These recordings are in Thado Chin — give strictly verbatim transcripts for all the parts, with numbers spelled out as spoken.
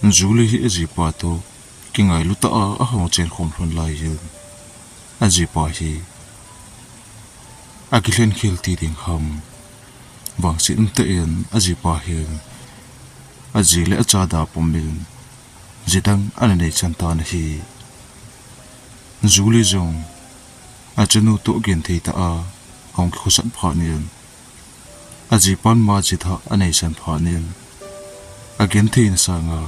Julie hi ajipa toh kingailu tah a ahung chen khom lhon lai in, ajipa hi akilhen khel ti ding ham, vangset umtah in ajipa hin aji le acha da pum in, ji dang ana nei chan tan ahi. Julie jong achanu toh genthei tah a ahung kikhosat phat in, ajipan ma ji thah anei chan phat in, agentheina sanga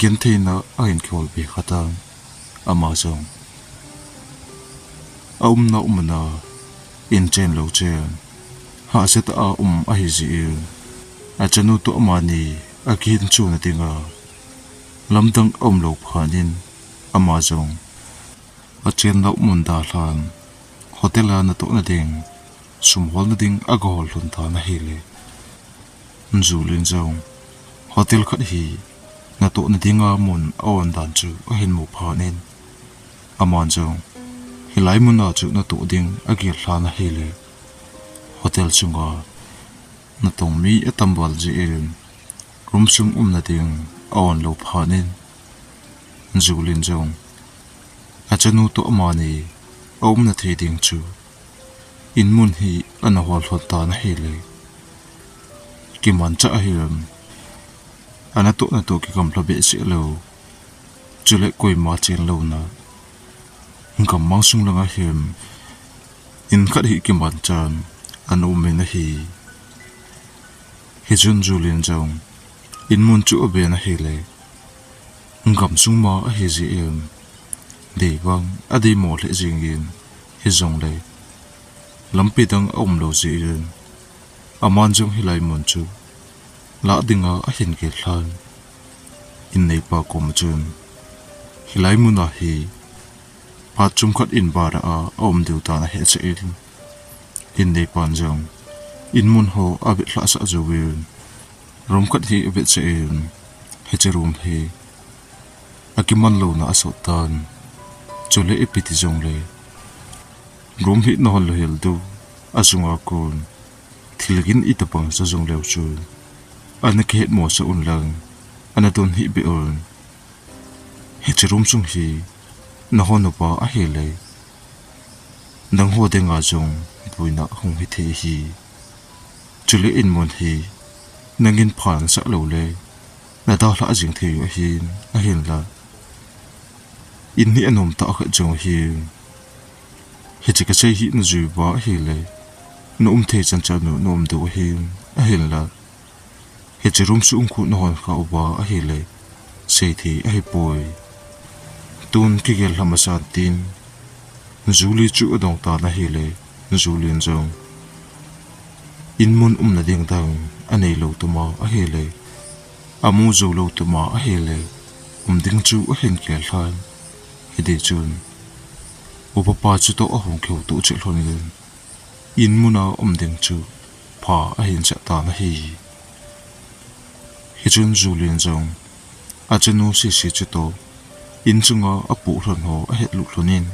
gentheina ahin kihol be kha tan. Ama jong aumna umna in chen lou chen, hahsa tah a um ahi jeh in, achanu toh amani akihin chuna dinga lamdang aum lou phat in, ama jong achenna mun dalhan, hotel a natohna ding, sum holna ding aga hol lhon tan ahile, Julie in jong hotel khat hi natohna dinga mun a-on dan chu ahin mu phat in, aman jong hilai muna chu natoh ding agel lhan ahile, hotel chunga natong mi atam val jeh in, room sung umna ding a-on lou phat in, Julie in jong achanu toh amani aumna thei ding chu in mun hi ana hol lhon tan ahile, kimanchah ahi em, anatohna toh kigamla behseh lou, chule koima chen louna, gammang sung langa hin in khat hi kimanchah in ana um in ahi. Hichun Julie in jong in mun chu aven ahile, gamsung ma ahi jeh in, dei vang adeimo lheh jeng in, hijongle lampi dang aum lou jeh in, aman jong hilai mun chu lah dinga ahin gel lhan. In neipa koma chun, hilai muna hi phat chomkhat in bara a aum diu dan ahetsah in, in neipan jong in mun ho avet lhahsah jouvin, room khat hi avetsah in, hiche room hi akiman louna asot tan. Chule ipi ti jongle, room hi nahon louhel diu, achunga kon thilgin itobang ja jongleu chun, ana kihetmosah un lang, ana don hih beh un. Hiche room sung hi nahon uva ahile, nangho dinga jong boina hung hithei ahi. Chule in mun hi nangin pha nasah loule, nadalhah jeng thei u ahin, ahinla in hi anom tah khat jong ahi. Hiche kasei hi najui uva ahile, naum thei chanchan u naum diu ahin, ahinla hiche room sung khu nahon kha uva ahile, seithei ahipoi. Tun kigel lha masan tin, Julie chu adong tan ahile, Julie in jong in mun umna ding dang anei lou tuma ahile, amu jou lou tuma ahile, um ding chu ahin gel lhan. Hiti chun, upapa chutoh ahung kihoutoh cheh lhon in, in muna um ding chu pha ahin sah tan ahi. Hichun Julie in jong achanu Sisi chutoh in chunga apoh lhon ho ahetlut lhon in,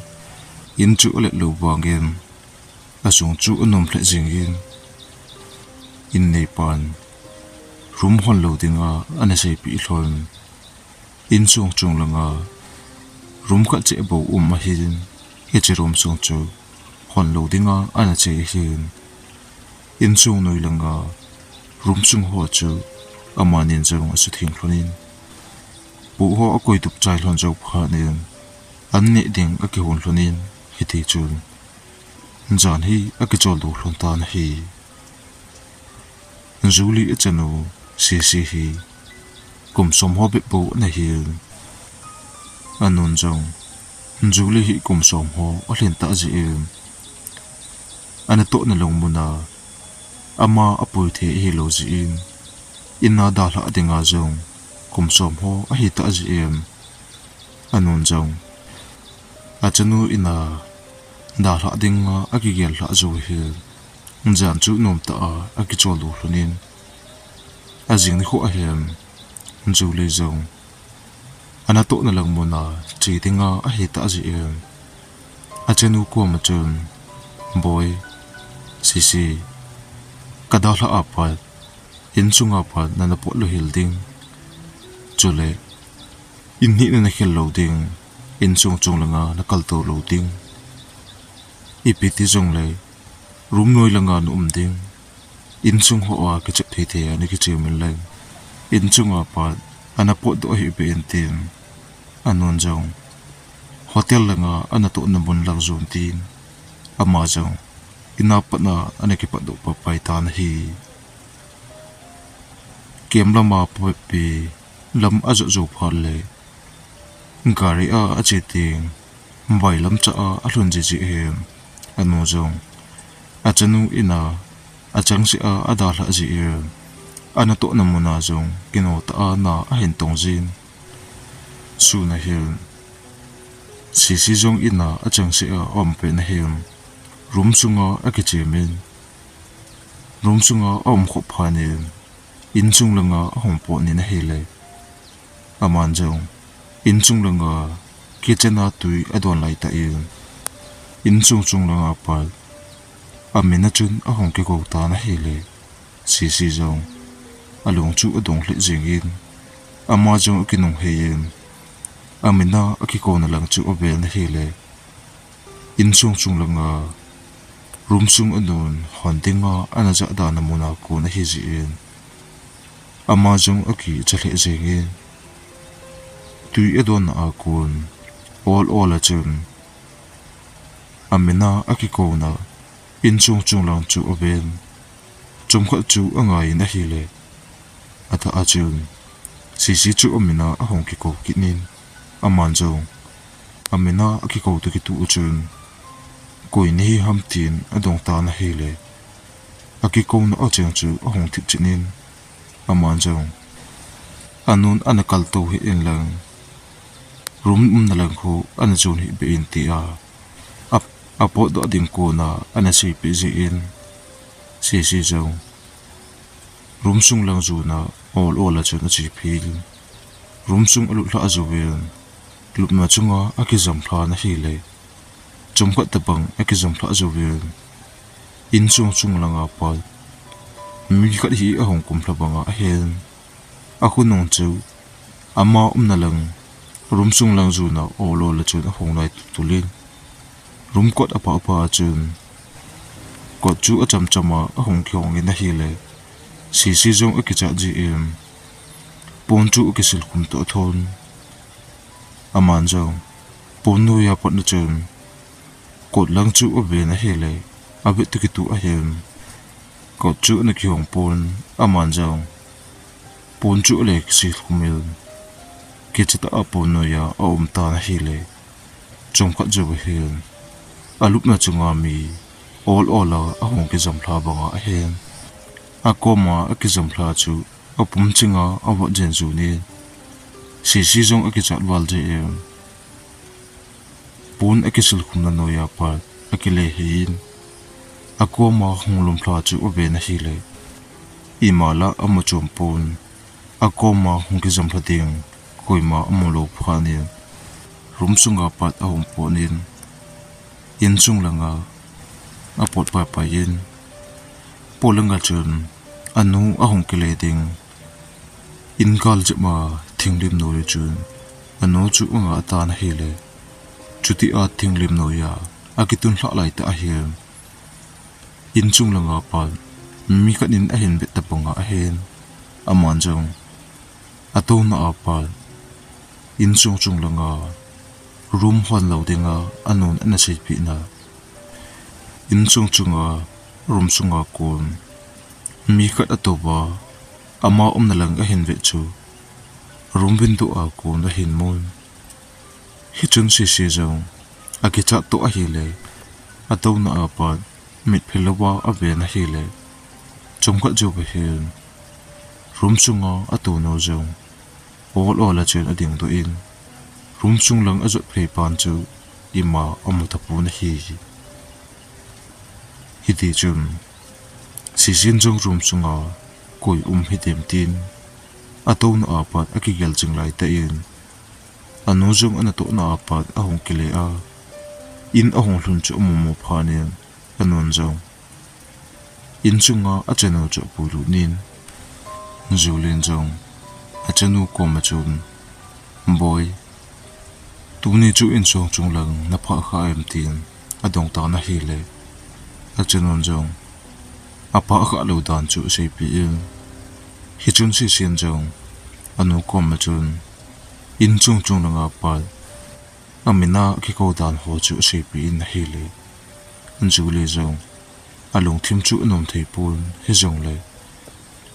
in chu alet lou vangin, asung chu anom lheh jeng in, in neipan room hon lou dinga ana seipeh lhon. Insung chung langa room khat cheh bou um ahin, hiche room sung chu hon lou dinga ana che ahin. Insung noi langa room sung ho chu amanin jong asutheng lhon in, poh ho akoi tup chai lhon jou phat in, an neh ding akihon lhon in, hiti chun jan hi akicholdo lhon tan ahi. Julie achanu Sisi hi kum som ho bep bou ana hin, anun jong Julie hi kum som ho alhin tah jeh in, anatohna lungmuna ama apui thei ahilou jeh in, in a dalhah dinga jong kum som ho ahi tah jeh in, anun jong achanu in a dalhah dinga akigel lhah jou ahin, jan chu nomtah a akicholdo lhon in, ajing nikho ahin Julie jong anatohna lungmuna che dinga ahi tah jeh in, achanu koma chun, Boi, Sisi, kadalhah apat, insunga pat nana pot louhel ding, chule In hnihna na khel lou ding, insung chung langa na kal tou lou ding. Ipi ti jongle, room noi langa na um ding. Insung hoa kichep thei thei a na kichep in lang, inchunga pat ana potdoh hih beh in tin, anun jong hotel langa ana tohna mun lang jon tin, ama jong ina pat a ana kipatdoh paipai tan ahi. Camp lama phabep pi lam ajot jou phat le, gari a ache teng, vailam cha a alhun jiji hin, anu jong achanu ina achangseh a adalhah ji hin, ana tohna muna jong kino tah a na ahin tong jin. Sun ahin, Sisi jong ina achangseh a aum pet na hin, room sunga akichem in, room sunga aum khop phat in, insung langa ahung pot in ahile, aman jong insung langa kitchen a twi adon lai tah in, insung chung langa pat amina chun ahung kikou tan ahile, Sisi jong alung chu adong lheh jeng in, ama jong akinung hei in, amina akikouna lang chu aven ahile, insung chung langa room sung anun hon dinga ana jah dan a muna kon ahi jeh in, ama jong akicha lheh jeng in, twi adonna a kon ol ol a chun amina akikouna insung chung lang chu aven. Chomkhat chu angai in ahile, atah a chun Sisi chu amina ahung kikou kit in, aman jong amina akikou toh kitoh a chun, koi nahi ham tin adong tan ahile, akikouna a cheng chu ahung thip chet in, aman jong anun ana kal tou hih in lang, room umna lang khu ana jon hih beh in tia, a, apotdoh ding kona ana seipeh jeh in, Sisi jong room sung lang jona ol ol a chun ache phei in, room sung alut lhah jouvin, lupna chunga akijam lhan ahile, chomkhat tobang akijam lhah jouvin, insung chung langa pat mi khat hi ahung kumlha banga ahin, akhonung chu ama umna lang, room sung lang jona ol ol a chun ahung nai tultul in, room kot apha pha a chun kot chu acham cham a ahung kihong in ahile, Sisi jong akichat jeh in, pon chu akisil khum toh thon, aman jong pon noiya pat na chun kot lang chu aven ahile, avet toh kitoh ahin, kot chu ana kihong pon, aman jong pon chu ale kisil khum in, kicha tah a pon noiya aum tan ahile, chomkhat jou ahin, alupna chunga mi ol ol a ahung kijam lha banga ahin, akoma akijam lha chu apum chinga avot jen jun in, Sisi jong akichat val jeh in, pon akisil khumna noiya pat akile hei in, akoma hung lum lha chu aven ahile, ima la amu chom pon, akoma hung kijam lha ding koima amu lou phat in, room sunga pat ahung pot in, insung langa apot paipai in, polanga chun anu ahung kile ding, in gal jep a thinglim noiya chun anu chu anga tan ahile, chutia thinglim noiya akitun lhah lai tah ahin, insung langa pat mi khat in ahin vet ta banga ahin, aman jong atouna a pat insung chung langa room hon lou dinga anun ana seipeh na, insung chunga room sunga kon mi khat atouva ama umna lang ahin vet chu room window a kon ahin mun. Hichun Sisi jong akichat toh ahile, atouna a pat mitphe louva aven ahile, chomkhat jou ahin, room sunga atounu jong ol ol a chun adingdoh in, room sung lang ajot phei pan chu ima amu tapon ahi. Hitichun Sisin jong room sunga koi um hidem tin, atouna a pat akigel jing lai tah in, anu jong anatohna a pat ahung kile a, in ahung lhun chu amu mu phat in, anun jong insunga achanu chu apuilut in, Julin jong achanu koma chun, Boi, tuni chu insung chunglang na phah kha em tin adong tan ahile, achanun jong aphah kha lou dan chu aseipeh in. Hichun Sisin jong anu koma chun insung chunglanga pat amin a kikou dan ho chu aseipeh in ahile, Julie jong alungthim chu anom thei pon, hijongle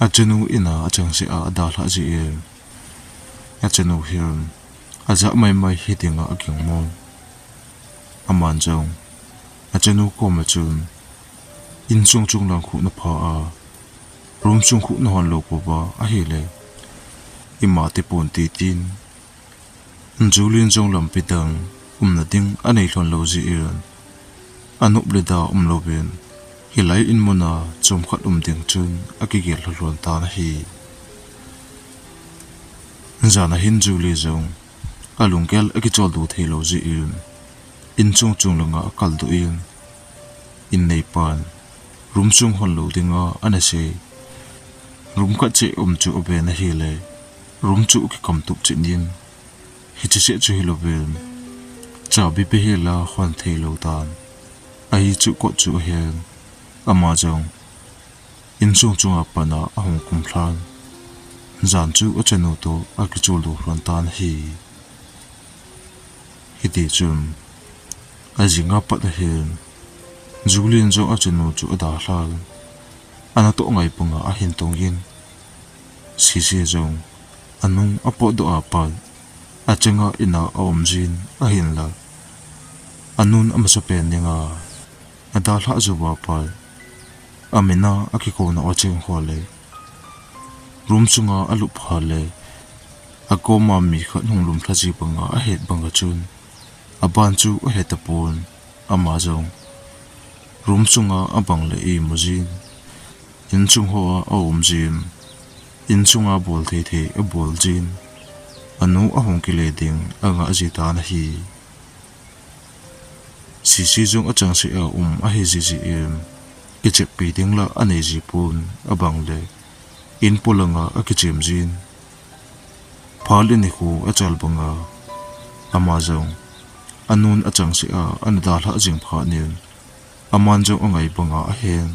achanu in a achangseh a adalhah jeh in, achanu hin ajah maimai hiding a agingmon. Aman jong achanu koma chun, insung chunglang khu na phah a, room sung khu na hon lou pouva ahile, ima tipon, tin, Julie in jong lampi dang umna ding anei lhon lou jeh in, anop le da umlouvin, hilai in mun a chomkhat um ding chun akigel lha lhon tan ahi. Jan a hin Julie jong alunggel akicholdo thei lou jeh in, insung chunglanga akaldoh in, in neipan room sung hon lou dinga ana sei, room khat cheh um chu aven ahile, room chu akikam tup chet in, hiche seh chu hilouvin, chabi pe hel a hon thei lou tan ahi chu kot chu ahen, ama jong insung chunga pat a ahung kumlhan, jan chu achanu toh akicholdo lhon tan ahi. Hitichun, ajing a pat ahin, Julie in jong achanu chu adalhan, anatoh ngai banga ahin tong in, Sisi jong anung apotdoh a pat achanga in a aum jin ahinla, anun amasapen dinga adalhah jouva pat, amin a akikouna acheng ho le, room sunga alup phat le, akoma mi khat hung lumlha ji banga ahet banga chun, aban chu ahe tapon, ama jong room sunga abang le imu jin, insung hoa aum jin, insunga bol thei thei abol jin, anu ahung kile ding angah ji tan ahi. Sisi jong achangseh a um ahi jeh jeh in, kicheppi ding la anei ji pon, abang le in polanga akichem jin. Phat le nikho achal banga, ama jong anun achangseh a ana dalhah jing phat in, aman jong angai banga ahen,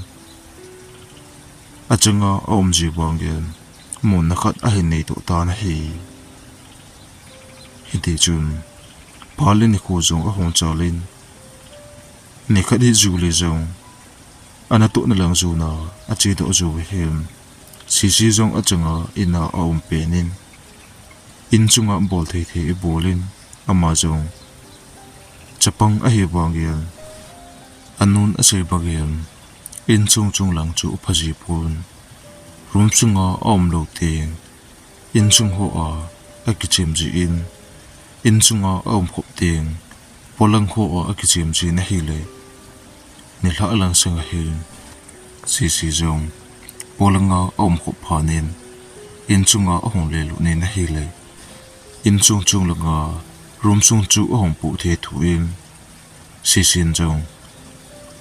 achanga aum ji vangin, monna khat ahin nei toh tan ahi. Hitichun, phat le nikho jong ahung chal in, nikhat hi Julie jong anatohna lang jona achedoh jou ahin, Sisi jong achanga in a aum pen in, insunga bol thei thei abol in, ama jong chapang ahi vangin, anun asei bangin, insung chunglang chu apha ji pon, room sunga aum lou teng, insung hoa akichem ji in, insunga aum khop teng, polang hoa akichem jin ahile, nilhah lang sanga hin, Sisi jong polanga aum khop phat in, insunga ahung lelut in ahile, insung chunglanga room sung chu ahung poh thethu in, Sisin jong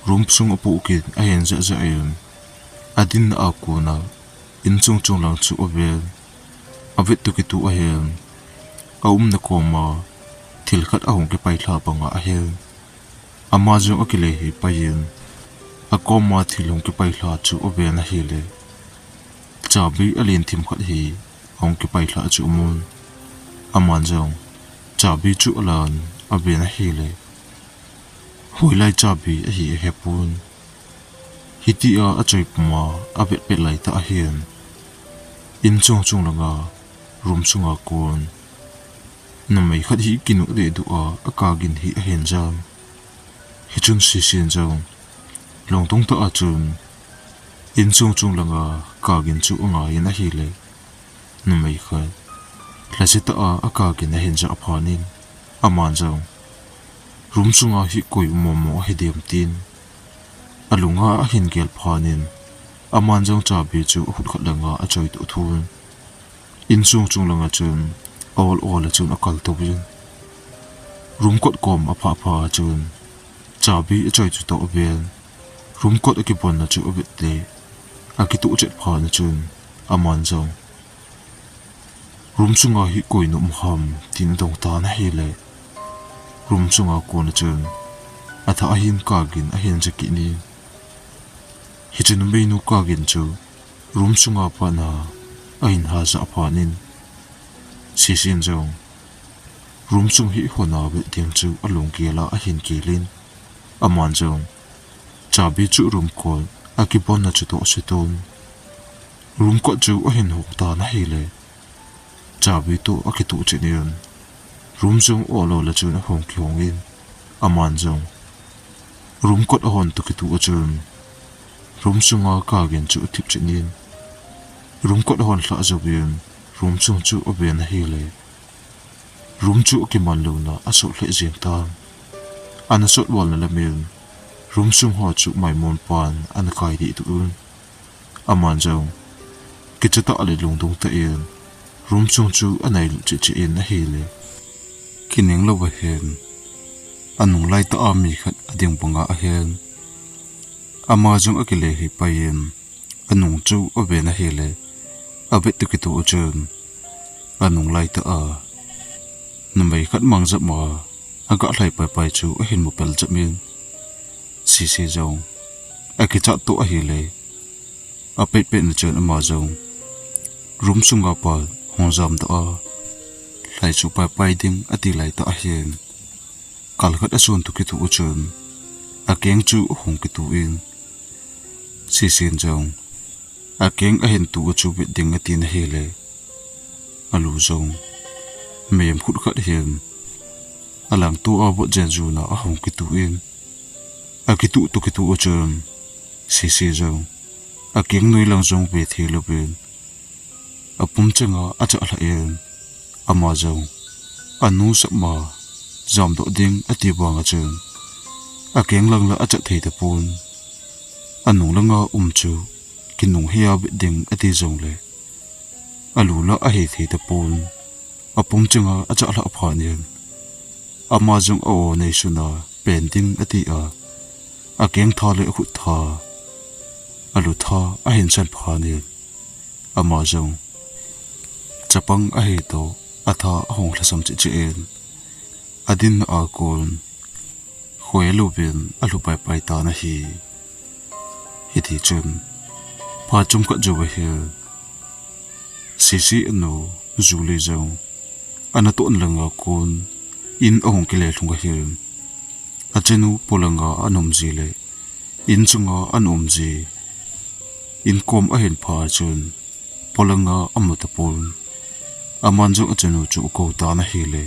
room sung apoh kit ahin jahjah in, adinna a kona insung chunglang chu aven, avet toh kitoh ahin, aumna koma thil khat ahung kipailha banga ahen, ama jong akile hih pai in, akoma thil hung kipailha chu aven ahile, chabi alen thim khat hi ahung kipailha chu amun, aman jong chabi chu alan aven ahile, hoilai chabi ahi ahepon. Hitia achoi puma avet pet laitah ahin, insung chunglanga room sunga kon numei khat hi kinuh dehduh a akagin hi ahin jan. Hichun Sisin jong lungtong tah a chun insung chunglanga kagin chu angai in ahile, numei khat lhasetah a akagin ahin jah phat in, aman jong room sunga hi koi um mong mong ahidem tin, alunga ahin gel phat in, aman jong chabi chu akhut khat langa achoi toh thun, insung chunglanga chun aol ol a chun akal touvin, room kot kom aphah phat a chun chabi achoi chu toh aven, room kot akibonna chu avet le, akitoh chet phat a chun, aman jong Room sunga hi koi na um ham, tin adong tan ahile, room sunga kon a chun atha ahin kagin ahin jakit in. Hichun numeinu kagin chu room sunga pat na ahin hajah phat in, Sisin jong room sung hi hon a vet ding chu alunggel a ahin gel in, aman jong chabi chu room kot akibon na chu toh asutoh in, room kot chu ahin hong tan ahile, chabi toh akituh chet in, room sung olol a chun ahung kihong in, aman jong room kot ahon toh kitoh a chun room sunga kagin chu athip chet in, room kot ahon lhah jouvin, room sung chu aven ahile, room chu akiman louna asot lheh jeng tan. Ana sot val na lamin, room sung ho chu maimon pan ana kai dehduh un, aman jong kicha tah le lungdong tah in room sung chu anailut cheh cheh in ahile, kineng louva hin, anung lai tah a mi khat ading banga ahin, ama jong akile hih pai in, anung chu aven ahile, avet toh kitoh a chun, anung lai tah a numei khat mangjap ma aga lhai paipai chu ahin mu pel jep in, Sisi jong akichat toh ahile, apetpet na chun ama jong room sunga pat hung jamdoh a, lhai chu paipai ding ati lai tah ahin, kal khat asun toh kitoh a chun akeng chu ahung kituh in, Sisin jong akeng ahin tuh a chu vet ding atin ahile, alu jong mem khut khat hin alangto a vot jen jun a ahung kituh in, akituh toh kitoh a chun Sisi jong akeng noi lang jong ve thei louvin, apum changa achah lhah in, ama jong anu sap ma jamdoh ding ati vang a chun akeng lang la achah thei tapon, anung langa um chu kinung hei a vet ding ati jongle, alu la ahei thei tapon, apum changa achah lhah phat in, ama jong a-o neisun a pen ding ati a, akeng tha le akhut tha, alu tha ahin san phat in, ama jong chapang ahei toh atha ahung lhasam cheh cheh in, adin na a kon khohe louvin alhu paipai tan ahi. Hiti chun, phat chomkhat jouva hin, Sisi anu Julie jong anatoh na langa kon in ahung kile lhung ahin, achanu polanga ana um ji le in chunga ana um ji in kom ahin pha chun, polanga amu tapon, aman jong achanu chu akou tan ahile,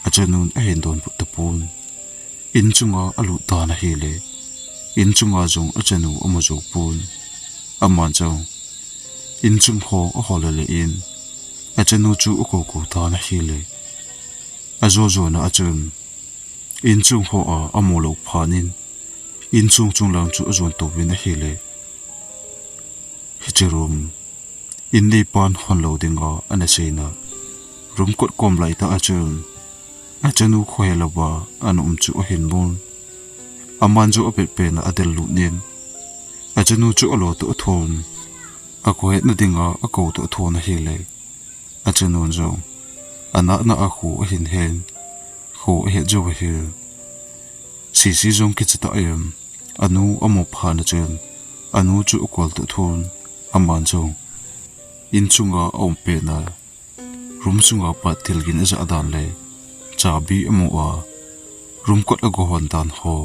achanun ahin donbut tapon, in chunga alut tan ahile, in chunga jong achanu amu jou pon, aman jong in chung ho ahol le in, achanu chu akou kou tan ahile, ajo jona a chun, in chung ho a amu lou phat in, in chung chung lang chu ajon touvin ahile, hiche room in neipan hon lou dinga ana seina room kot kom lai tah a chun, achanu khohe louva ana um chu ahin mun, aman jong apetpet na adel lut in, achanu chu alo toh athon, akhohetna dinga akou toh athon ahile, achanun jong anatna a kho ahin hen, kho ahet jouva hin, Sisi jong kicha tah in anu amu phat na chun, anu chu akol toh athon, aman jong in chunga aum pet na room sunga pat thil gin ajah dan le chabi amu a, room kot ago hon dan ho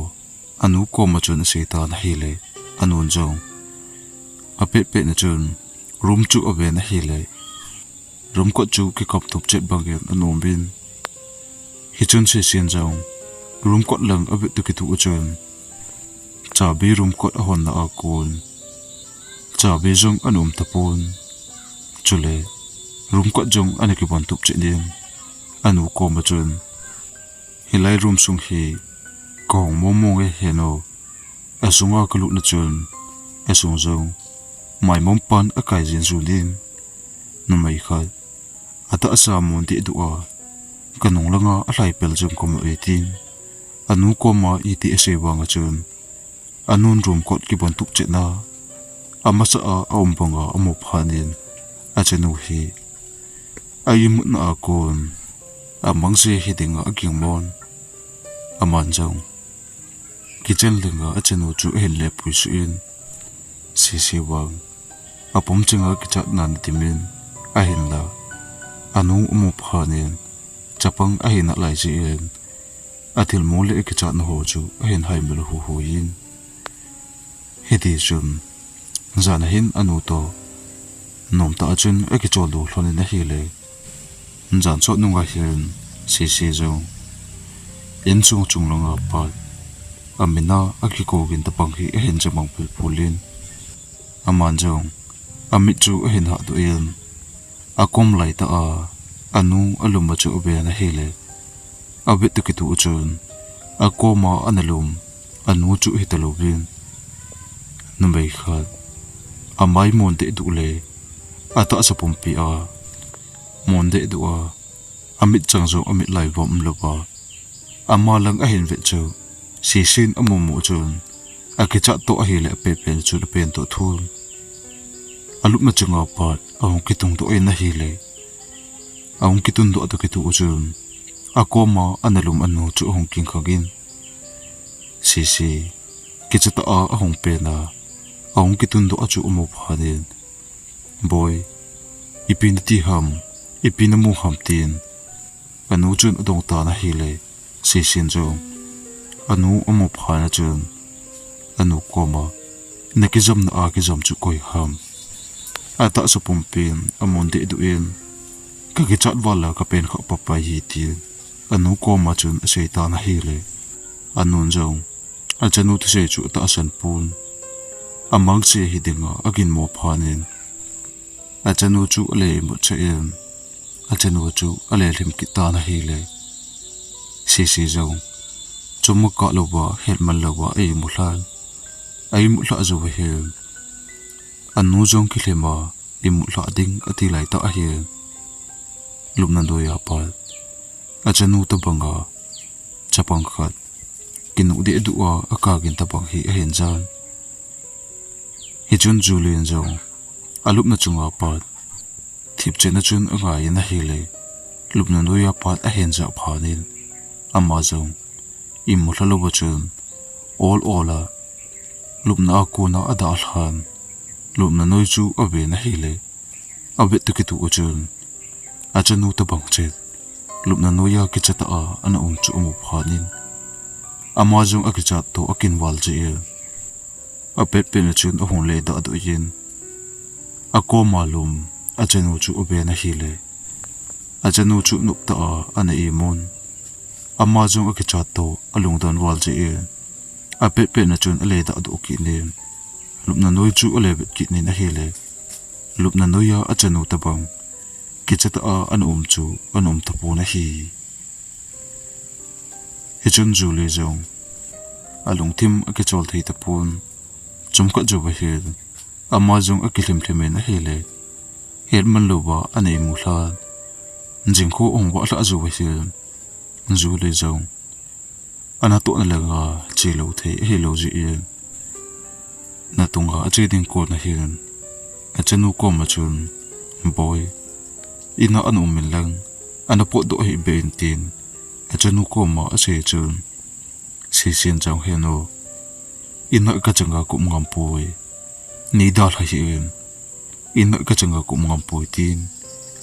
anu koma chun asei tan ahile, anun jong apetpet na chun room chu aven ahile, room kot chu kikap tup chet bangin ana um in, hichun Sisin jong room kot lang avet toh kitoh a chun, chabi room kot ahon na a kon, chabi jong ana um tapon, chule room kot jong ana kibon tup chet in, anu koma chun, hilai room sung hi kahong mong mong e heno, asunga kalut na chun, asung jong maimon pan akai jin jun in, numei khat atahsa mun dehduh a, kanung langa alhai pel jom kamu e tin, anu koma iti asei vang a chun, anun room kot kibon tup chet na, amasa a aum banga amu phat in, achanu hi A imutna a kon amangse hi dinga agingmon. Aman jong kichen lenga achanu chu ahin lepui suh in, Sisi vang apum chenga kichatna natimin ahinla, anu amu phat in chapang ahi nalai jeh in, athilmu le akichatna ho chu ahin haimil huhui in. Hiti chun, jan ahin anu toh nomtah a chun akichol doh lhon in ahile, jan sot nunga hin Sisi jong insung chung langa pat amin a akikou gin tabang hi ahin jamang pulpul in. Aman jong amit chu ahin hahdoh in, akom laitah a anu alum a chu aven ahile, avet toh kitoh chun akoma ana lum anu chu hita louvin, numei khat amai mon dehduh le atahsa pumpi a mon dehduh a, amitchang jong amit lai vom umlouva, ama lang ahin vet chu Sisin amu mu chun, akichat toh ahile apetpet chun apen toh thun. Alupna chunga pat ahung kitung doh in ahile, ahung kitun doh toh kitoh chun, akoma ana lum anu chu ahung kingkhang in, Sisi kichatah a ahung pen a, ahung kitun doh a chu amu phat in, Boi, ipi nati ham, ipi namu ham, tin anu chun adong tan ahile, Sisin jong anu amu phat na chun anu koma, nakijamna a kijam chu koi ham? Atahsa pumpin amon dehduh in, kakichat val a kapen khah papai hi, tin anu koma chun asei tan ahile, anun jong achanu thusei chu atahsan pon, amangse hi dinga aginmo phat in, achanu chu ale imut chah in, achanu chu ale lhim kit tan ahile, Sisi jong chomkhat louva, hetman louva a imu lhan. A imu lhah jouva hin anu jong kilhem a, imu lhah ding ati laitah ahin, lupna noiya pat achanu tabang a chapang khat kinuh dehduh a akap gin tabang hi ahin jan. Hichun Julie in jong alupna chunga pat thipchetna chun angai in ahile, lupna noiya pat ahin jah phat in, ama jong imu lha louva chun ol ol a lupna a kona adalhan, lupna noi chu aven ahile, avet toh kitoh chun achanu tabang chet lupna noiya kichatah a ana um chu amu phat in, ama jong akichat toh akin val jeh in, apetpet na chun ahung le dahdoh in, akoma lum achanu chu aven ahile, achanu chu noptah a ana imun, ama jong akichat toh alungdon val jeh in, apetpet na chun ale dahdoh kit in, lupna noi chu ale vet kit in ahile, lupna noiya achanu tabang kichatah a ana um chu ana um tapon ahi. Hichun Julie jong alungthim akichol thei tapon, chomkhat jouva hin ama jong akilhem lhem in ahile, hetman louva ana imu lhan. Jingkho ahung vah lhah jouva hin Julie jong anatohna langa chelou thei ahilou jeh in, natunga ache ding kon ahin, achanu koma chun, Boi, in a ana um in lang, ana potdoh hih beh in, tin achanu koma asei chun, Sisin jong, He nu, in a kachanga kaum ngam poi, nei dalha hih in, in a kachanga kaum ngam poi, tin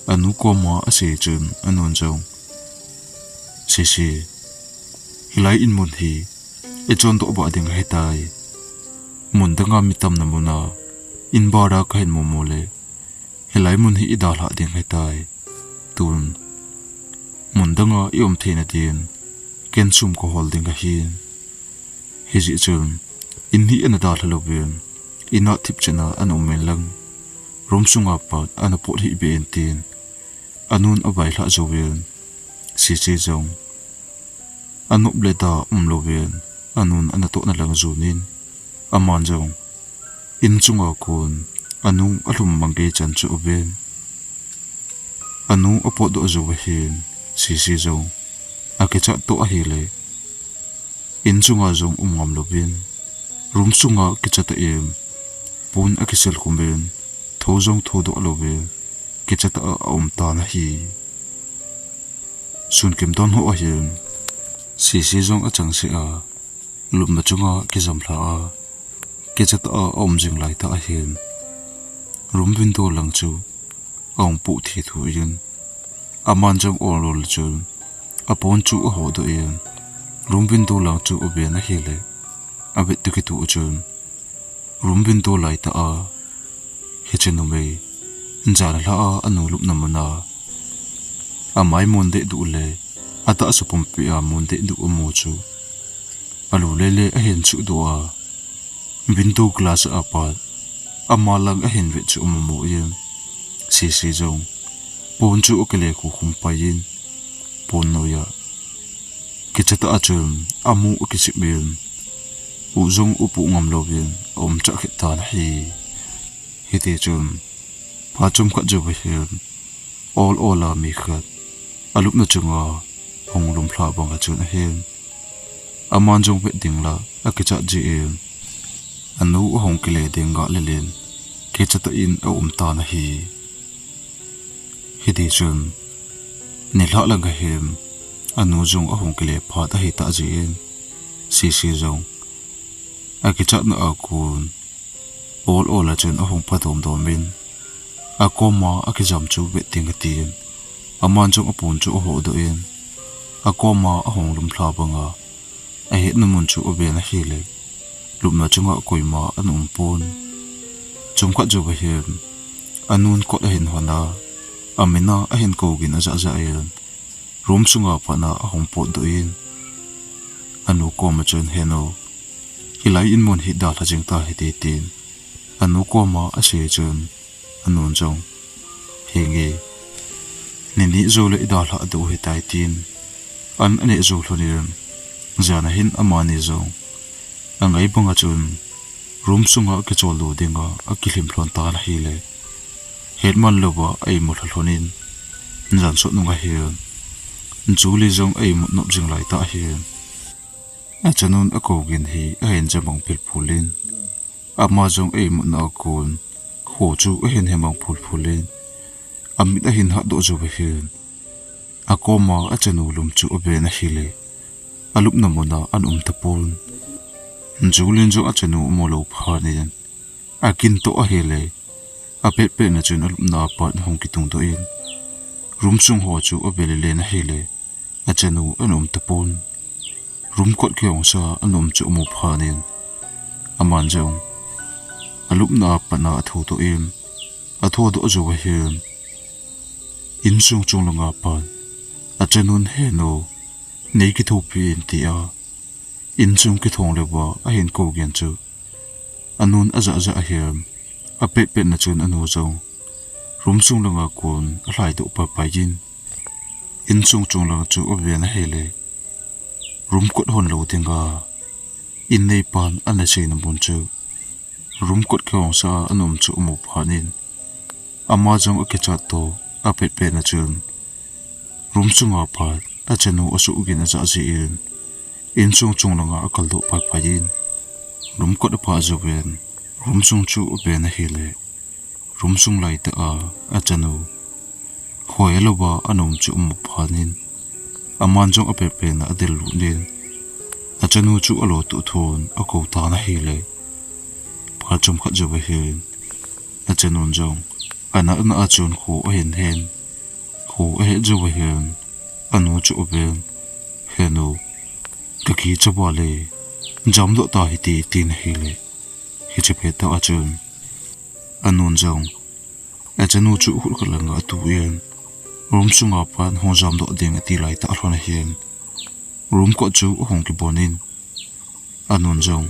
anu koma asei chun, anun jong, Sisi, hilai in mun hi ichondoh bah ding ahitai. Mun danga mi tamna muna in bara kahin mumu le, hilai mun hi idalhah ding ahitai. Tun mun danga ium theina din ken sum kahol ding ahin. Hijeh chun in hi ana dalha louvin, in a thipchetna ana um in lang, room sunga pat ana pot hih beh in, tin anun availhah jouvin, Sisi jong anop le da umlouvin, anun anatohna lang jon in, aman jong in chunga kon anu alhum mang gei chan chu aven. Anu apotdoh jouva hin, Sisi jong akichat toh ahile, in chunga jong um ngam louvin, room sunga kichat a im, pon akisel khum in, tho jong thodoh louvin, kicha tah a aum tan ahi. Sun kimdon ho ahin, Sisi jong achangseh a, lupna chunga kijam lha a, kicha tah a aum jing laitah ahin, room window lang chu ahung puh thithu in, aman jong ol ol chun apon chu ahodoh in, room window lang chu aven ahile, avet toh kitoh chun, room window laitah a hiche numei jan lha a anu lupna muna amai mun dehduh le atahsa pumpi a mun dehduh amu chu alu lele ahin chuhdoh a, window glass a pat ama lang ahin vet chu amu mu in, Sisi jong pon chu akile khukhum pai in, pon noiya kicha tah a chun amu akisip in, u jong upuh ngam louvin aum chah khet tan ahi. Hiti chun phat chomkhat jouva hin, ol ol a mi khat alupna chunga hung lum lha banga chun ahin, aman jong vet ding la akichat jeh in, anu ahung kile ding gah lel in, kicha tah in aum tan ahi. Hiti chun nilhah lang ahin, anu jong ahung kile phat ahitah jeh in, Sisi jong akichatna a kon ol ol a chun ahung pha domdom in, akoma akijam chu vet ding atin, aman jong apon chu ahodoh in, akoma ahung lum lha banga ahetna mun chu aven ahile, lupna chunga koima ana um pon. Chomkhat jouva hin, anun kot ahin hon a, amin a ahin kou gin ajah jah in, room sunga pat a ahung potdoh in, anu koma chun, "He nu, hilai in mun hi dalha jing tahite," tin anu koma asei chun, anun jong, "Henge, nini joule idalhah diu ahitai," tin an aneh jou lhon in, jan a hin amani jong angai banga chun room sunga akichol lou dinga akilhim lhon tan ahile, hetman louva a-imu lha lhon in, jan sot nung ahin, Julie jong a-imut nop jing laitah ahin, achanun akou gin hi ahin jamang philphul in, ama jong a-imutna a kon kho chu ahin hemang phulphul in, amit ahin hatdoh jouva hin, akoma achanu lum chu aven ahile, alupna muna ana um tapon. Julie in jong achanu amu lou phat in, agintoh ahile, apetpetna chun alupna a pat ahung kitungdoh in, room sung ho chu ave lelen ahile, achanu ana um tapon. Room kot kihongsa a ana um chu amu phat in, aman jong alupna a pat a athudoh in, athudoh jouva hin, insung chunglanga pat achanun, "He nu, nei kithopi in," tia insung kithong louva ahin kou gin chu anun ajah jah ahin, apetpetna chun anu jong room sung langa kon alhaidoh paipai in, insung chunglang chu aven ahile, room kot hon lou dinga in neipan ana seina mun chu room kot kihongsa a ana um chu amu phat in, ama jong akichat toh apetpetna chun room sunga pat achanu asuh gin ajah jeh in, insung chunglanga akaldoh paipai in, room kot aphah jouvin, room sung chu aven ahile, room sung laitah a achanu hoi louva ana um chu amu phat in, aman jong apetpetna adel lut in, achanu chu alo toh thon akou tan ahile, phat chomkhat jouva hin, achanun jong anatna a chun kho ahin hen, kho ahet jouva hin, anu chu aven, "He nu, kakicha val e, jamdoh tahite," tin ahile, hiche pettah a chun anun jong achanu chu khut khat langa atuh in, room sunga pat hung jamdoh ding ati laitah lhon ahin, room kot chu ahung kibon in, anun jong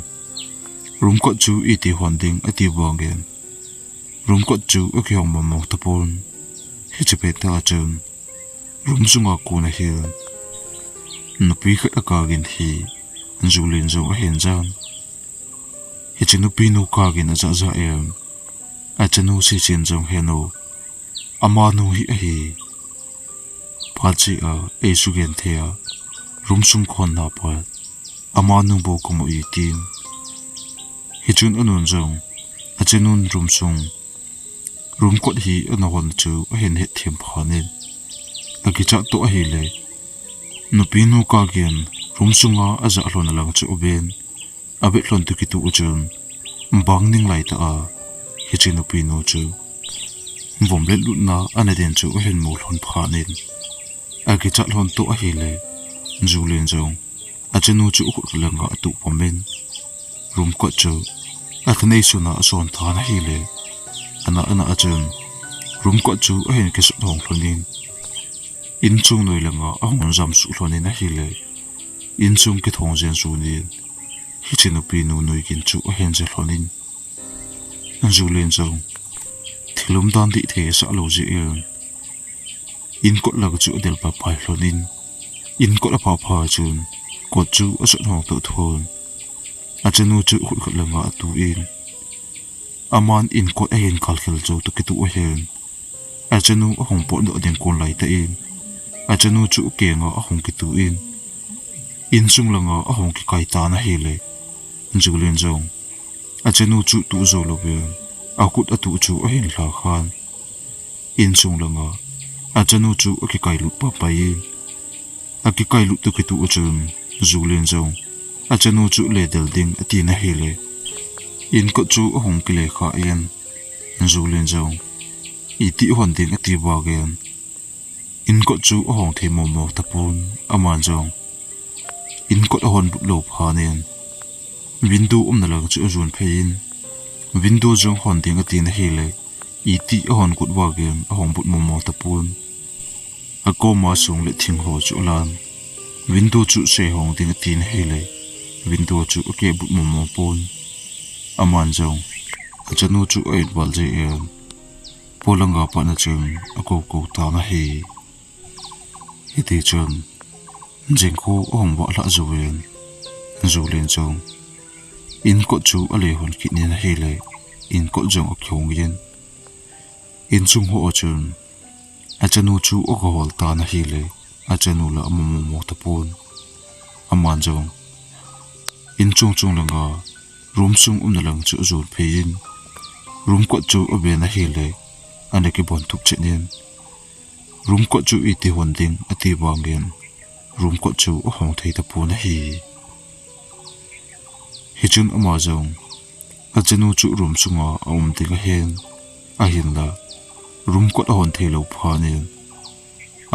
room kot chu iti hon ding ati vangin, room kot chu akihong mongmong tapon. Hiche pettah a chun room sunga kon ahin, nupi khat akah gin hi Julie in jong ahin jan. Hiche nupinu kah gin ajah jah in, achanu Sisi in jong, "He nu, amanu hi ahi. Phat cheh a eisugenthei a room sung kahonna pat amanu bou kamu e," tin. Hichun anun jong achanun room sung Room kot hi ana hon chu ahin hetthem phat in, akichat toh ahile, nupinu kagin room sunga ajah lhon lang chu aven, avet lhon toh kitoh chun, bang ning laitah a hiche nupinu chu vom le lutna ana den chu ahin mu lhon phat in, akichat lhon toh ahile, Julen jong achanu chu akhut khat le nga atuh pum in, room kot chu athanei sunga ason tan ahile, ana ana a chun room kot chu ahin kisut hong lhon in, inchung noi le nga ahung jam suh lhon in ahile, inchung kithong jen sun in, hiche nupinu noi gin chu ahin je lhon in, Julen jong thil umdan dih thei asah lou jeh in, inkot lang chu adel paipai lhon in, inkot aphah phat chun kot chu asut hong toh thon, achanu chu khut khat le nga atuh in, aman inkot ahin kal khel jou toh kitoh ahin, achanu ahung potdoh ding kon laitah in, achanu chu akenga ahung kituh in, insung langa ahung kikai tan ahile, Julen jong achanu chu tuh jou louvin, akhut atuh chu ahin lha khan, insung langa achanu chu akikai lut paipai in, akikai lut toh kitoh chun, Julen jong achanu chu le del ding atin ahile, inkot chu ahung kile kha in, Julen jong iti hon ding ati vangin, inkot chu ahong thei momo tapon, aman jong inkot ahon but lou phat in, window umna lang chu ajon phei in, window jong hon ding atin ahile, iti ahon kut vangin ahong but momo tapon. Akoma song le thing ho chu alan, window chu sei hong ding atin ahile, window chu akeh but momo pon. Aman jong achanu chu a-it val jeh in, polanga pat na chun akou kou tan ahi. Hiti chun, jingkah ahung vah lhah jouvin, Julen jong inkot chu ale hon kit in ahile, inkot jong akihong in, insung ho a chun achanu chu aga hol tan ahile, achanu la ama momo tapon. Aman jong inchung chung langa room sung umna lang chu ajon phei in, room kot chu aven ahile, ana kibon thup chet in, room kot chu iti hon ding ati vangin, room kot chu ahong thei tapon ahi. Hichun ama jong achanu chu room sunga aum ding ahin, ahinla room kot ahon thei lou phat in,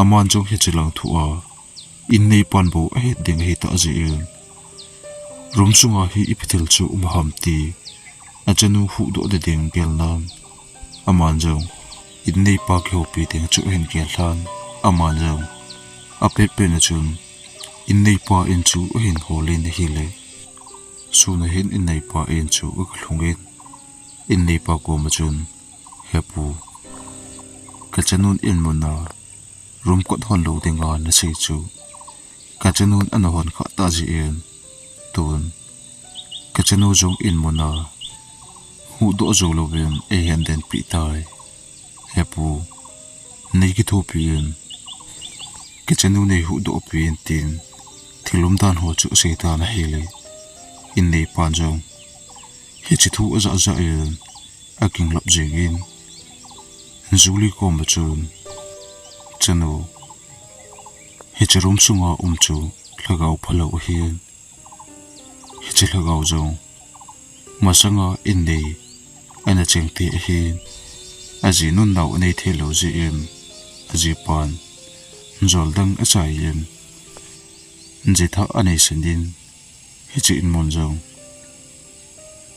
aman jong hiche lang thua inneipan bou ahet ding ahitah jeh in, room sunga hi ipi thil chu um ham ti achanu huhdoh ding gel nan, aman jong inneipa kihoupi ding chu ahin gel lhan, aman jong apet pet na chun inneipa in chu ahin hol in ahile, sun a hin inneipa in chu aga lhung in, inneipa koma chun, He pu, kachanun in muna room kot hon lou dinga nasei chu kachanun ana hon kha tah jeh in, tun kachanu jong in muna huhdoh jou louvin eihin den peh tai. He pu, nei kithopi in, kachanu nei huhdoh peh in, tin thil umdan ho chu asei tan ahile, inneipan jong hiche thu ajah jah in akinglap jeng in, Julie koma chun, Chanu, hiche room sunga um chu lhagao phalou ahin, hiche lhagao jong masanga innei ana cheng te ahin, ajinun nao anei thei lou jeh in, ajipan jol dang achai in, jithah anei sen in, hiche in mun jong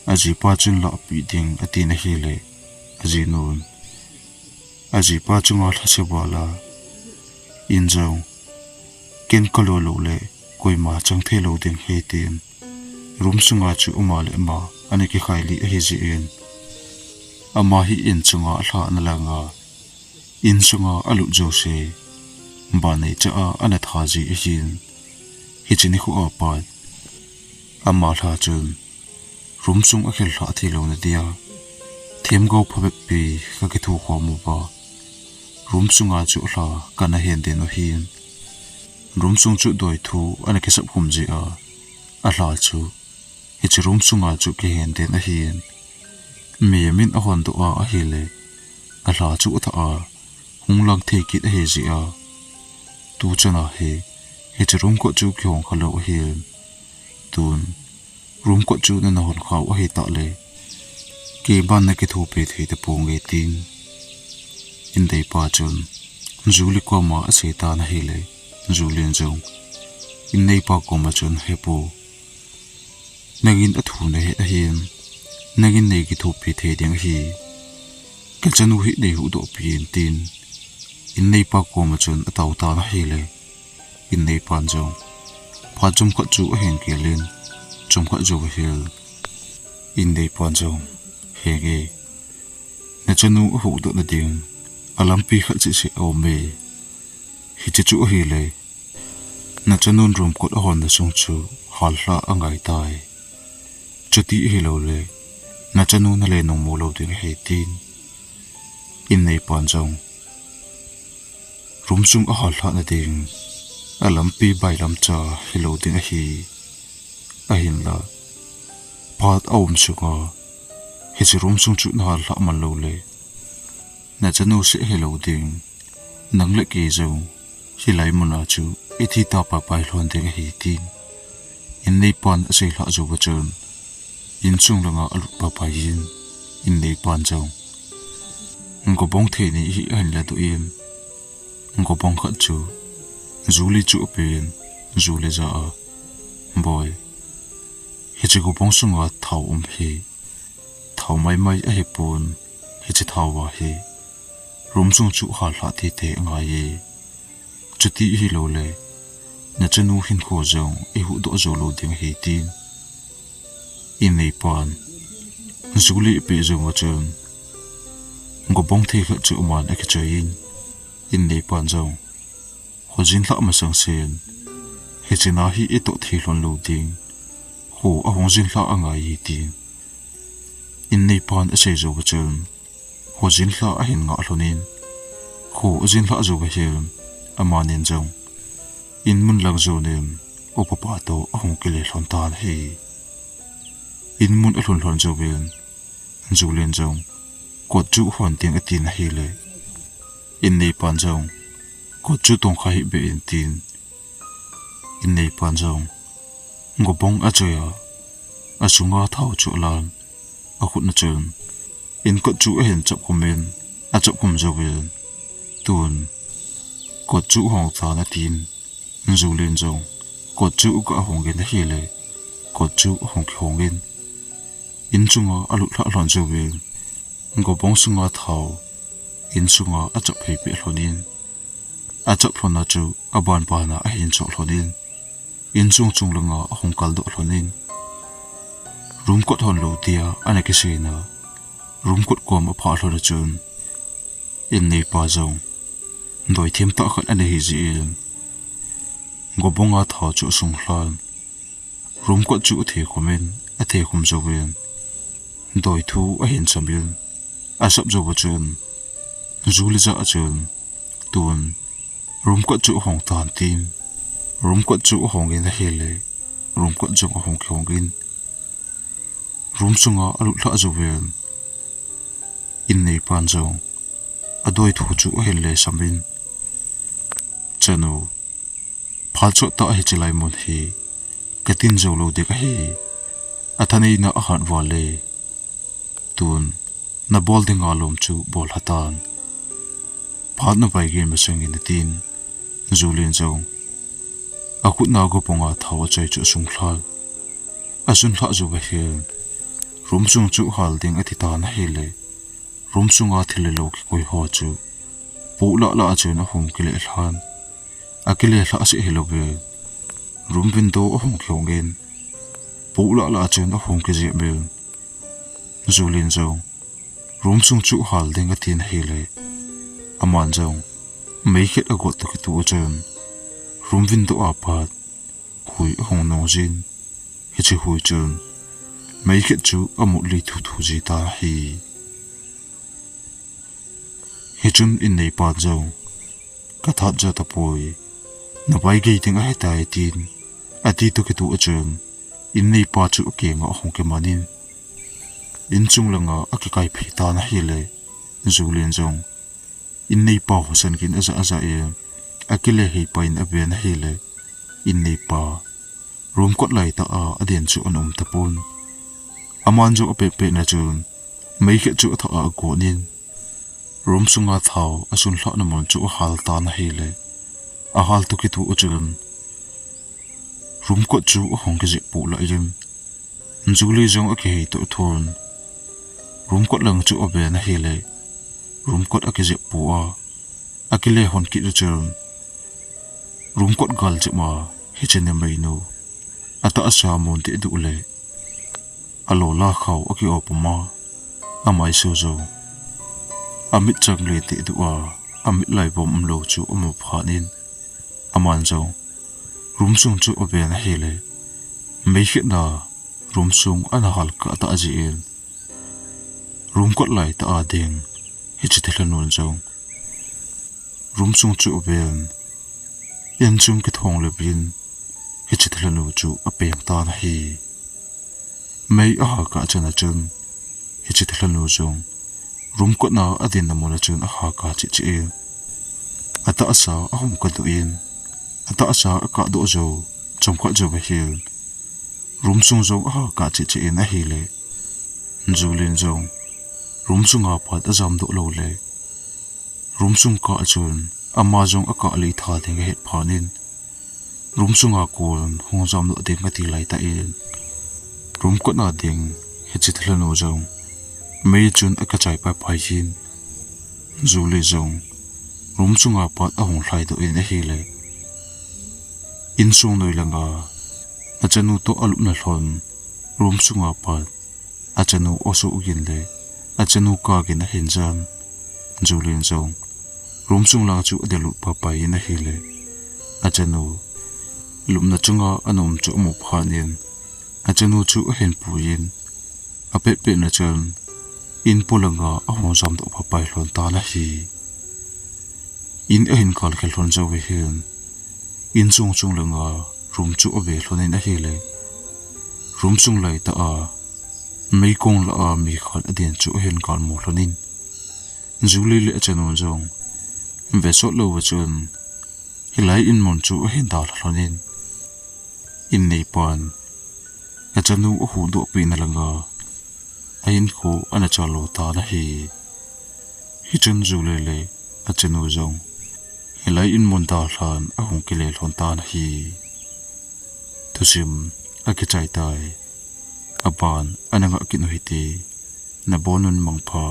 ajipa chun lahpeh ding atin ahile, ajinun ajipa chunga lhase val a, in jong ken kalo lou le koima chang thei lou ding ahi, tin room sunga chu ama le ama ana kikhai lih ahi jeh in, ama hi in chunga alhahna langa in sunga alut jouse ban neicha a ana tha ji ahin, hiche nikho a pat ama lha chun room sung akhel lhah thei louna dia themgao phabep pi kakithu khom uva, room sunga chu alha kana hen den u ahin, room sung chu doithu ana kisap khum jeh a, alha chu hiche room sunga chu kihen den ahin, mihem in ahon doh a ahile, alha chu athah a, hung lang thei kit ahi jeh a, tu chan a hi, hiche room kot chu kihong kha lou ahin. Tun, room kot chu nana hon khau ahi tah le, keiman na kithopi thei taponge tin, in neipa chun Julie koma asei tan ahile, Julie in jong in neipa koma chun, He pu, nangin athu nahet ahin, nangin nei kithopi thei ding ahi. Kachanu hi nei huhdoh peh in tin, in neipa koma chun atao tan ahile, in neipan jong phat chomkhat chu ahin kel in, chomkhat jou ahile, in neipan jong, Henge, nachanu ahuhdoh nading alampi khat cheh cheh aume. Hiche chu ahile, nachanun room kot ahonna sung chu hallhah angai tai. Chuti ahiloule, nachanu nale nungmu lou ding ahi tin, in neipan jong room sung ahallhah nading alampi bailamcha hilou ding ahi. Ahinla, phat aum sunga hiche room sung chu nahallhah man loule, nachanu seh hilou ding, nang le kei jong hilai muna chu ithi ta paipai lhon ding ahi tin, in neipan asei lhah jouva chun, insung langa alut paipai in, in neipan jong gobong thei ni hi ahin ladoh in, gobong khat chu Julie chu apen, Julie jah a, Boi, hiche gobong sunga thao um hi thao maimai ahipon, hiche thao a hi room sung chu hallhah teitei angaiye. Chuti ahiloule, nachanu hinkho jong ihuhdoh jou lou ding ahi tin, in neipan Julie apeh jouva chun, gobong thei khat chu aman akichoi in, in neipan jong, Khojin lhah masang sen, hiche na hi itoh thei lhon lou ding, kho ahung jin lhah angai e tin, in neipan asei jouva chun, khojin lhah ahin ngah lhonin, kho ajin lhah jouva hin, amanin jong inmun lang jonin, upapa toh ahung kile lhon tan ahi. Inmun alhun lhon jouvin, Julie in jong kot chu hon ding atin ahile, in neipan jong, Kot chu tongkha hih beh in tin, in neipan jong gobong achoi a, asunga thao chu alan, akhutna chun in kot chu ahin chapkhum in, achapkhum jouvin, tun, Kot chu hong tan atin, Julie in jong kot chu aga hongin ahile, kot chu ahung kihongin, insunga alut lhah lhon jouvin, gobong sunga thao insunga achap phei peh lhonin, achap lhona chu abanbana ahin choh lhonin, insung chung langa ahung kaldoh lhonin, room kot hon lou tia ana kiseina, room kot kom aphah lhona chun, in neipa jong doithem tah khat ana hijeh in, gobonga thao chu asung lhan, room kot chu athekhumin, athekhum jouvin, doithu ahin samin, asap jouva chun, Julie jah a chun, tun, room kot chu ahong tan tin, room kot chu ahongin ahile, room kot jong ahung kihongin, room sunga alut lhah jouvin, in neipan jong adoithu chu ahin lesamin, Chanu, phat chomtah hiche lai mun hi katin jou lou ding ahi, athaneina ahat val e, tun, nabol dinga lom chu bol lhatan, phat navaigei masangin atin, Julie in jong akhutna gobonga thao achoi chu asung lhan, asun lhah jouva hin, room sung chu hal ding ati tan ahile, room sunga thil le lo kikoi ho chu poh lah lah a chun ahung kile lhan, akile lhah seh hilouvin, room window ahung kihongin, poh lah lah a chun ahung kijep in, Julie in jong room sung chu hal ding atin ahile, aman jong meikhet agot toh kitoh a chun, room window a pat hui ahung nung jin, hiche hui chun meikhet chu amut li thuthu ji tan ahi. Hichun in neipan jong, Kathat ja tapoi, navaigei ding ahitai, tin ati toh kitoh a chun, in neipa chu akenga ahung kimanin, insung langa akikai phei tan ahile, Julie in jong in neipa ho san kin aja aja in, akile hei pai in aven ahile, in neipa room kot lai tah a aden chu ana um tapon. Aman jong apet pet na chun, mei khat chu athah a agon in, room sunga thao asun lhahna mun chu ahal tan ahile, ahal toh kitoh chun, room kot chu ahung kijep poh lah in, Julie jong akihei toh thon, room kot lang chu aven ahile, room kot akijep poh a, akile hon kit chun, room kot gal jep ma, hiche ni meinu atahsa mun deh duh le, alo la khao aki-op ma, amaisu jong amit chang le deh duh a, amit lai vom umlou chu amu phat in, aman jong room sung chu aven ahile, mei khat na room sung ana hal kah tah jeh in, room kot lai tah a ding hiche thilha nun jong room sung chu aven, in chung kithong le vin, hiche thilha nu chu apeng tan ahi. Mei aha kah chan a chun, hiche thilha nu jong room kot na aden na mun a chun aha kah cheh cheh in, atahsa ahung kadoh in, atahsa akah doh jou chomkhat jou ahin, room sung jong aha kah cheh cheh in ahile, Julie in jong room sunga pat ajam doh lou le, room sung kah a chun ama jong akah lih tha ding ahet phat in, room sunga kon hung jam doh ding ati lai tah in, room kot na ding hiche thilha nu jong mei chun akichai pai pai in, Julie jong room sunga pat ahung lhai doh in ahile, insung noi langa achanu toh alupna lhon, room sunga pat achanu oso gin le achanu kah gin ahin jan. Julie in jong room sung lang chu adel lut pai pai in ahile, achanu lupna chunga ana um chu amu phat in, achanu chu ahin pui in, apet pet na chun, in polanga ahung jam doh pai pai lhon tan ahi. In ahin kal khel lhon jou ahin, insung chung langa room chu ave lhon in ahile, room sung lai tah a meikong lah a mi khat aden chu ahin kal mu lhon in, Julie le achanu jong ve sot lou a chun, hilai in mun chu ahin dalha lhon in, in neipan achanu ahuhdoh peh na langa ahinkho ana chal lo tan ahi. Hichun Julie le achanu jong hilai in mun dalhan ahung kile lhon tan ahi. Thusim akichai tai. Aban ana ngah kit u hite. Nabon un mangpha.